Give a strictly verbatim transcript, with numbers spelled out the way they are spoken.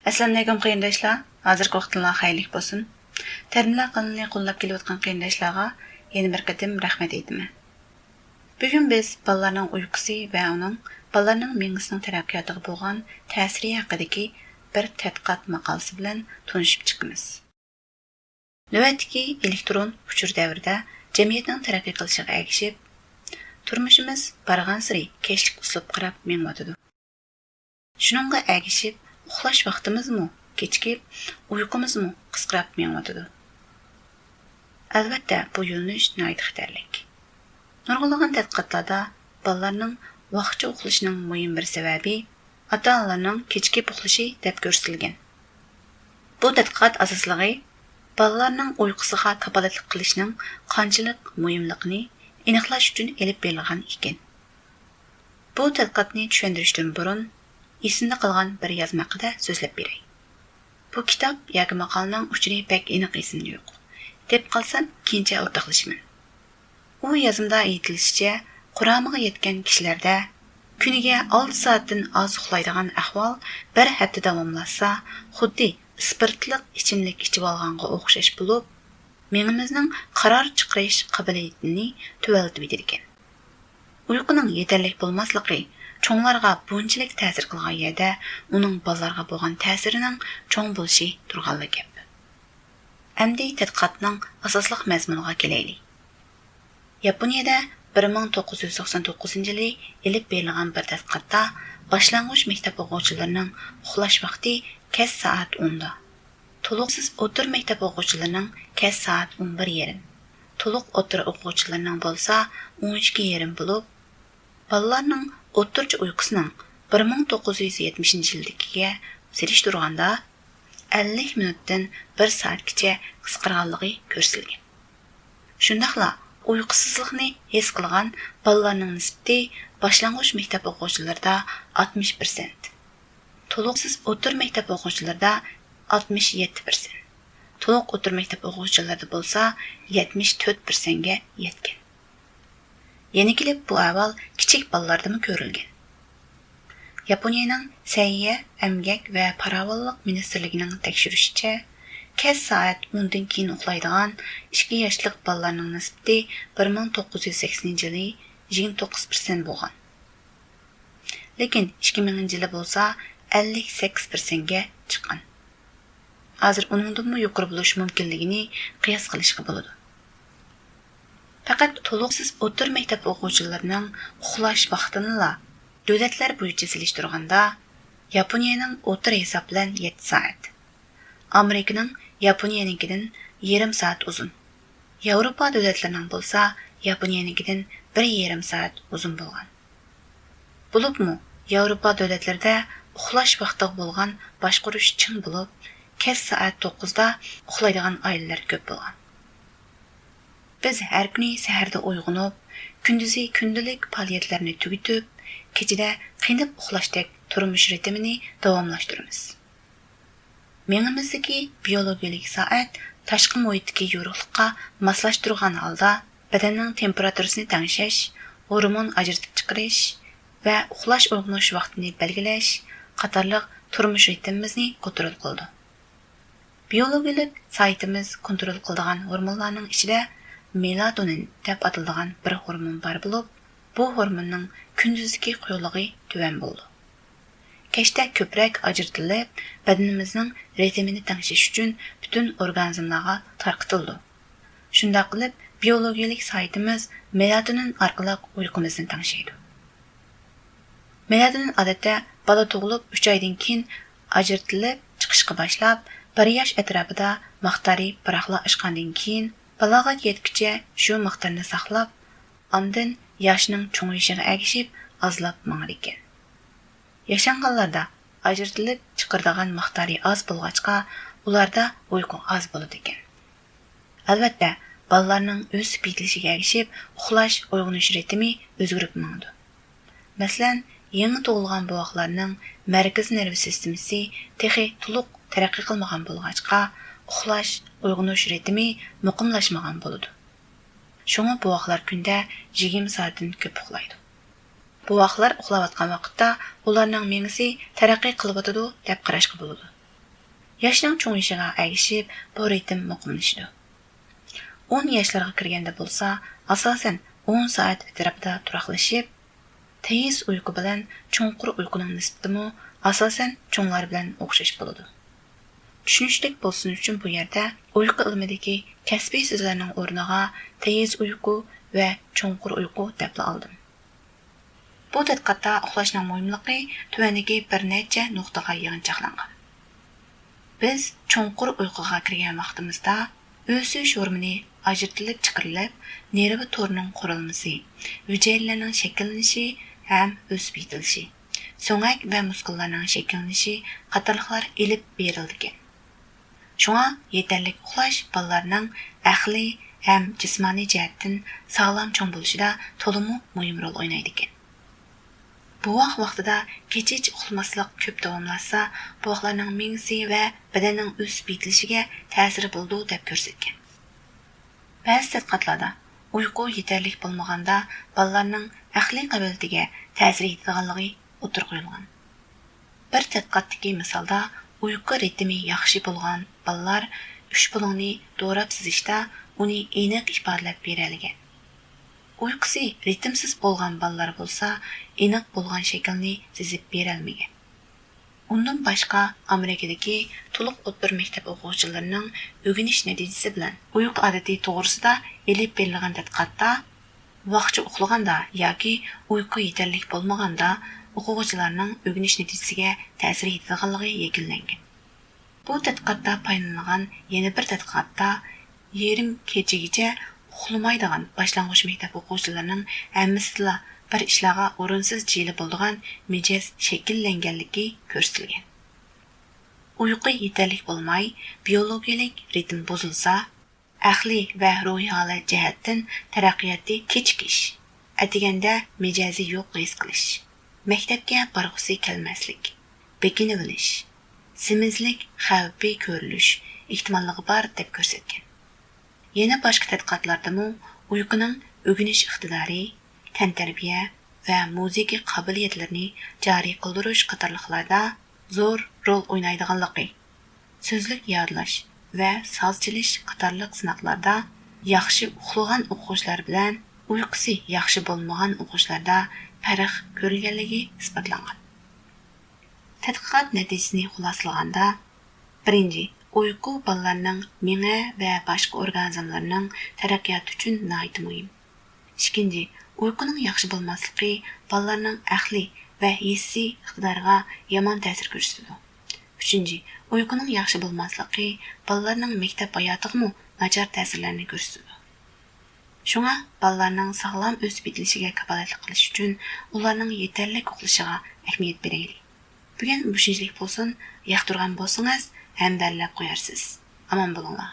ئەسسالامۇئەلەيكۇم قېرىنداشلار، ھازىرقى ۋاقتىڭلار خەيرلىك بولسۇن. تەربىيەلەر قانىلىنى قوللاپ كېلىۋاتقان قېرىنداشلارغا يەنە بىر قېتىم رەھمەت ئېيتىمەن. بۈگۈن بىز بالىلارنىڭ ئۇيقۇسى ۋە ئۇنىڭ بالىلارنىڭ مېڭىسىنىڭ تەرەققىياتىغا بولغان تەسىرى ھەققىدىكى بىر تەتقىقات ماقالىسى بىلەن تونۇشۇپ چىقىمىز. نۆۋەتتىكى ئېلېكترون ئۇچۇر دەۋرىدە جەمئىيەتنىڭ تەرەققىي قىلىشىغا ئەگىشىپ، تۇرمۇشىمىز بارغانسېرى كەچلىك ئۇسلۇبقا قاراپ مېڭىۋاتىدۇ. شۇنىڭغا ئەگىشىپ، ئۇخلاش ۋاقتىمىزمۇ كېچىكىپ، ئۇيقۇمىزمۇ قىسقىراپ مېڭىۋاتىدۇ. ئەلۋەتتە، بۇ يۆنىلىش ناھايىتى خەتەرلىك. نۇرغۇنلىغان تەتقىقاتلاردا بالىلارنىڭ ۋاقچە ئۇخلىشىنىڭ مۇھىم بىر سەۋەبى ئاتا-ئانىلارنىڭ كېچىكىپ ئۇخلىشى دەپ كۆرسىتىلگەن. بۇ تەتقىقات ئاساسلىقى بالىلارنىڭ ئۇيقۇسىغا كاپالەتلىك قىلىشنىڭ قانچىلىك مۇھىملىقىنى ئېنىقلاش ئۈچۈن ئېلىپ بېرىلغان ئىكەن. بۇ تەتقىقاتنى چۈشەندۈرۈشتىن بۇرۇن، ئېسىمدە قالغان بىر يازما ھەققىدە سۆزلەپ بېرەي. بۇ كىتاب ياكى ماقالىنىڭ ئۇچۇرى بەك ئېنىق ئېسىمدە يوق. تېپىپ قالسام، كېيىنچە ئورتاقلىشىمەن. ئۇ يازمىدا ئېيتىلىشىچە، قۇرامىغا يەتكەن كىشىلەردە كۈنىگە ئالتە سائەتتىن ئاز ئۇخلايدىغان ئەھۋال بىر ھەپتە داۋاملاشسا، خۇددى ئىسپىرتلىق ئىچىملىك ئىچىۋالغانغا ئوخشاش بولۇپ، مېڭىمىزنىڭ قارار چىقىرىش قابىلىيىتىنى تۆۋەنلىتىۋېتىدىكەن. ئۇيقۇنىڭ يېتەرلىك بولماسلىقى چوڭلارغا بۇنچىلىك تەسىر قىلغان يەردە، ئۇنىڭ بالىلارغا بولغان تەسىرىنىڭ چوڭ بولۇشى تۇرغانلا گەپ. ئەمدى تەتقىقاتنىڭ ئاساسلىق مەزمۇنىغا كېلەيلى. ياپونىيەدە بىر مىڭ توققۇز يۈز توقسان توققۇزىنچى يىلى ئېلىپ بېرىلغان بىر تەتقىقاتتا، باشلانغۇچ مەكتەپ ئوقۇغۇچىلىرىنىڭ ئۇخلاش ۋاقتى كەچ سائەت ئوندا، تولۇقسىز ئوتتۇرا مەكتەپ ئوقۇغۇچىلىرىنىڭ كەچ سائەت ئون بىر يېرىم، تولۇق ئوتتۇرا ئوقۇغۇچىلىرىنىڭ بولسا ئون ئىككى يېرىم بولۇپ، بالىلارنىڭ ئوتتۇرىچە ئۇيقۇسىنىڭ بىر مىڭ توققۇز يۈز يەتمىشىنچى يىلدىكىگە سېلىشتۇرغاندا، ئەللىك مىنۇتتىن بىر سائەتكىچە قىسقارغانلىقى كۆرسىتىلگەن. شۇنداقلا ئۇيقۇسىزلىقنى ھېس قىلغان بالىلارنىڭ نىسبىتى باشلانغۇچ مەكتەپ ئوقۇغۇچىلىرىدا ئاتمىش پىرسەنت، تولۇقسىز ئوتتۇرا مەكتەپ ئوقۇغۇچىلىرىدا ئاتمىش يەتتە پىرسەنت، تولۇق ئوتتۇرا مەكتەپ ئوقۇغۇچىلىرىدا بولسا يەتمىش تۆت پىرسەنتكە يەتكەن. يەنە كېلىپ بۇ ئەھۋال كىچىك بالىلاردىمۇ كۆرۈلگەن. ياپونىيەنىڭ سەھىيە، ئەمگەك ۋە پاراۋانلىق مىنىستىرلىكىنىڭ تەكشۈرۈشىچە، كەچ سائەت ئوندىن كېيىن ئۇخلايدىغان ئىككى ياشلىق بالىلارنىڭ نىسبىتى بىر مىڭ توققۇز يۈز سەكسىنىنچى يىلى يىگىرمە توققۇز پىرسەنت بولغان. لېكىن ئىككى مىڭىنچى يىلى بولسا ئەللىك سەككىز پىرسەنتكە چىققان. ھازىر ئۇنىڭدىنمۇ يۇقىرى بولۇش مۇمكىنلىكىنى قىياس قىلىشقا بولىدۇ. پەقەت تولۇقسىز ئوتتۇرا مەكتەپ ئوقۇغۇچىلىرىنىڭ ئۇخلاش ۋاقتىنىلا دۆلەتلەر بويىچە سېلىشتۇرغاندا، ياپونىيەنىڭ ئوتتۇرا ھېساب بىلەن يەتتە سائەت، ئامېرىكىنىڭ ياپونىيەنىڭكىدىن يېرىم سائەت ئۇزۇن، ياۋروپا دۆلەتلىرىنىڭ بولسا ياپونىيەنىڭكىدىن بىر يېرىم سائەت ئۇزۇن بولغان. بولۇپمۇ ياۋروپا دۆلەتلىرىدە ئۇخلاش ۋاقتىغا بولغان باشقۇرۇش چىڭ بولۇپ، كەچ سائەت توققۇزدا ئۇخلايدىغان ئائىلىلەر كۆپ بولغان. بىز ھەر كۈنى سەھەردە ئويغىنىپ، كۈندۈزى كۈندىلىك پائالىيەتلەرنى تۈگىتىپ، كېچىدە قېنىپ ئۇخلاشتەك تۇرمۇش رىتىمىنى داۋاملاشتۇرىمىز. مېڭىمىزدىكى بىيولوگىيەلىك سائەت تاشقى مۇھىتتىكى يورۇقلۇققا ماسلاشتۇرغان ھالدا، بەدەننىڭ تېمپېراتۇرىسىنى تەڭشەش، ھورمون ئاجرىتىپ چىقىرىش ۋە ئۇخلاش ئويغىنىش ۋاقتىنى بەلگىلەش قاتارلىق تۇرمۇش رىتىمىمىزنى كونترول قىلىدۇ. بىيولوگىيەلىك سائىتىمىز كونترول قىلىدىغان ھورمونلارنىڭ ئىچىدە مېلاتونىن دەپ ئاتىلىدىغان بىر ھورمون بار بولۇپ، بۇ ھورموننىڭ كۈندۈزدىكى قويۇقلۇقى تۆۋەن بولىدۇ. كەچتە كۆپرەك ئاجرىتىلىپ، بەدىنىمىزنىڭ رىتىمىنى تەڭشەش ئۈچۈن پۈتۈن ئورگانىزملارغا تارقىتىلىدۇ. شۇنداق قىلىپ، بىيولوگىيەلىك سائىتىمىز مېلاتونىن ئارقىلىق ئۇيقۇمىزنى تەڭشەيدۇ. مېلاتونىن ئادەتتە بالا تۇغۇلۇپ ئۈچ ئايدىن كېيىن ئاجرىتىلىپ چىقىشقا باشلاپ، بىر ياش ئەتراپىدا مىقدارى بىراقلا ئاشقاندىن كېيىن، بالىغا يەتكۈچە شۇ مىقدارنى ساقلاپ، ئاندىن ياشنىڭ چوڭىيىشىغا ئەگىشىپ ئازلاپ ماڭىدىكەن. ياشانغانلاردا ئاجرىتىلىپ چىقىرىدىغان مىقدارى ئاز بولغاچقا، ئۇلاردا ئۇيقۇ ئاز بولىدىكەن. ئەلۋەتتە، بالىلارنىڭ ئۆسۈپ يېتىلىشىگە ئەگىشىپ ئۇخلاش، ئويغىنىش رىتىمى ئۆزگىرىپ ماڭىدۇ. مەسىلەن، يېڭى تۇغۇلغان بوۋاقلارنىڭ مەركىزىي نېرۋا سىستېمىسى تېخى تولۇق تەرەققىي قىلمىغان بولغاچقا، ئۇخلاش، ئويغىنىش رىتىمى مۇقىملاشمىغان بولىدۇ. شۇڭا بوۋاقلار كۈندە يىگىرمە سائەتتىن كۆپ ئۇخلايدۇ. بوۋاقلار ئۇخلاۋاتقان ۋاقىتتا ئۇلارنىڭ مېڭىسى تەرەققىي قىلىۋاتىدۇ دەپ قاراشقا بولىدۇ. ياشنىڭ چوڭىيىشىغا ئەگىشىپ بۇ رىتىم مۇقىملىشىدۇ. ئون ياشلارغا كىرگەندە بولسا، ئاساسەن ئون سائەت ئەتراپىدا تۇراقلىشىپ، تېيىز ئۇيقۇ بىلەن چوڭقۇر ئۇيقۇنىڭ نىسبىتىمۇ ئاساسەن چوڭلار بىلەن ئوخشاش بولىدۇ. چۈشىنىشلىك بولسۇن ئۈچۈن بۇ يەردە ئۇيقۇ ئىلمىدىكى كەسپىي سۆزلەرنىڭ ئورنىغا تېيىز ئۇيقۇ ۋە چوڭقۇر ئۇيقۇ دەپلا ئالدىم. بۇ تەتقىقاتتا ئۇخلاشنىڭ مۇھىملىقى تۆۋەندىكى بىر نەچچە نۇقتىغا يىغىنچاقلانغان. بىز چوڭقۇر ئۇيقۇغا كىرگەن ۋاقتىمىزدا ئۆسۈش ھورمونى ئاجرىتىلىپ چىقىرىلىپ، نېرۋا تورىنىڭ قۇرۇلمىسى، ھۈجەيرىلەرنىڭ شەكىللىنىشى ھەم ئۆسۈپ يېتىلىشى، سۆڭەك ۋە مۇسكۇللارنىڭ شەكىللىنىشى قاتارلىقلار ئېلىپ بېرىلىدىكەن. شۇڭا يېتەرلىك ئۇخلاش بالىلارنىڭ ئەقلىي ھەم جىسمانىي جەھەتتىن ساغلام چوڭ بولۇشىدا تولىمۇ مۇھىم رول ئوينايدىكەن. بوۋاق ۋاقتىدا كېچىچە ئۇخلىماسلىق كۆپ داۋاملاشسا، بوۋاقلارنىڭ مېڭىسى ۋە بەدەننىڭ ئۆسۈپ يېتىلىشىگە تەسىرى بولىدۇ، دەپ كۆرسەتكەن. بەزى تەتقىقاتلاردا ئۇيقۇ يېتەرلىك بولمىغاندا بالىلارنىڭ ئەقلىي قابىلىيىتىگە تەسىر يېتىدىغانلىقى ئوتتۇرىغا قويۇلغان. بىر تەتقىقاتتىكى مىسالدا، ئۇيقۇ رىتىمى ياخشى بولغان بالىلار ئۈچ بۇلۇڭنى دوراپ سىزىشتا ئۇنى ئېنىق ئىپادىلەپ بېرەلىگەن. ئۇيقۇسى رىتىمسىز بولغان بالىلار بولسا ئېنىق بولغان شەكىلنى سىزىپ بېرەلمىگەن. ئۇندىن باشقا، ئامېرىكىدىكى تولۇق ئوتتۇرا مەكتەپ ئوقۇغۇچىلىرىنىڭ ئۆگىنىش نەتىجىسى بىلەن ئۇيقۇ ئادىتى توغرىسىدا ئېلىپ بېرىلغان تەتقىقاتتا، ۋاقچە ئۇخلىغاندا ياكى ئۇيقۇ يېتەرلىك بولمىغاندا ئوقۇغۇچىلارنىڭ ئۆگىنىش نەتىجىسىگە تەسىر يېتىدىغانلىقى يەكۈنلەنگەن. بۇ تەتقىقاتتا پايدىلىنىلغان يەنە بىر تەتقىقاتتا، يېرىم كېچىگىچە ئۇخلىمايدىغان باشلانغۇچ مەكتەپ ئوقۇغۇچىلىرىنىڭ ھەممىسىدىلا بىر ئىشلارغا ئورۇنسىز جىيىلىپ بولىدىغان مىجەز شەكىللەنگەنلىكى كۆرسىتىلگەن. ئۇيقۇ يېتەرلىك بولماي، بىيولوگىيەلىك رىتىم بۇزۇلسا، ئەقلىي ۋە روھىي ھالەت جەھەتتىن تەرەققىياتى كېچىكىش، ئەتىگەندە مىجەزى يوق ھېس قىلىش، مەكتەپكە بارغۇسى كەلمەسلىك، بېكىنىۋېلىش، سېمىزلىك خەۋپى كۆرۈلۈش ئېھتىماللىقى بار، دەپ كۆرسەتكەن. يەنە باشقا تەتقىقاتلاردىمۇ ئۇيقۇنىڭ ئۆگىنىش ئىقتىدارى، تەنتەربىيە ۋە مۇزىكا قابىلىيەتلىرىنى جارى قىلدۇرۇش قاتارلىقلاردا زور رول ئوينايدىغانلىقى، سۆزلۈك يادلاش ۋە ساز چېلىش قاتارلىق سىناقلاردا ياخشى ئۇخلىغان ئوقۇغۇچىلار بىلەن ئۇيقۇسى ياخشى بولمىغان ئوقۇغۇچىلاردا پەرق كۆرۈلگەنلىكى ئىسپاتلانغان. تەتقىقات نەتىجىسىنى خۇلاسىلىغاندا، بىرىنچى، ئۇيقۇ بالىلارنىڭ مېڭە ۋە باشقا ئورگانىزملىرىنىڭ تەرەققىياتى ئۈچۈن ناھايىتى مۇھىم. ئىككىنچى، ئۇيقۇنىڭ ياخشى بولماسلىقى بالىلارنىڭ ئەقلىي ۋە ھېسسىي ئىقتىدارىغا يامان تەسىر كۆرسىتىدۇ. ئۈچىنچى، ئۇيقۇنىڭ ياخشى بولماسلىقى بالىلارنىڭ مەكتەپ ھاياتىغىمۇ ناچار تەسىرلەرنى كۆرسىتىدۇ. شۇڭا بالىلارنىڭ ساغلام ئۆسۈپ يېتىلىشىگە كاپالەتلىك قىلىش ئۈچۈن ئۇلارنىڭ يېتەرلىك ئۇخلىشىغا ئەھمىيەت بېرەيلى. بۈگۈن مۇشۇنچىلىك بولسۇن، ياقتۇرغان بولسىڭىز ھەمبەرلەپ قويارسىز. ئامان بولۇڭلار.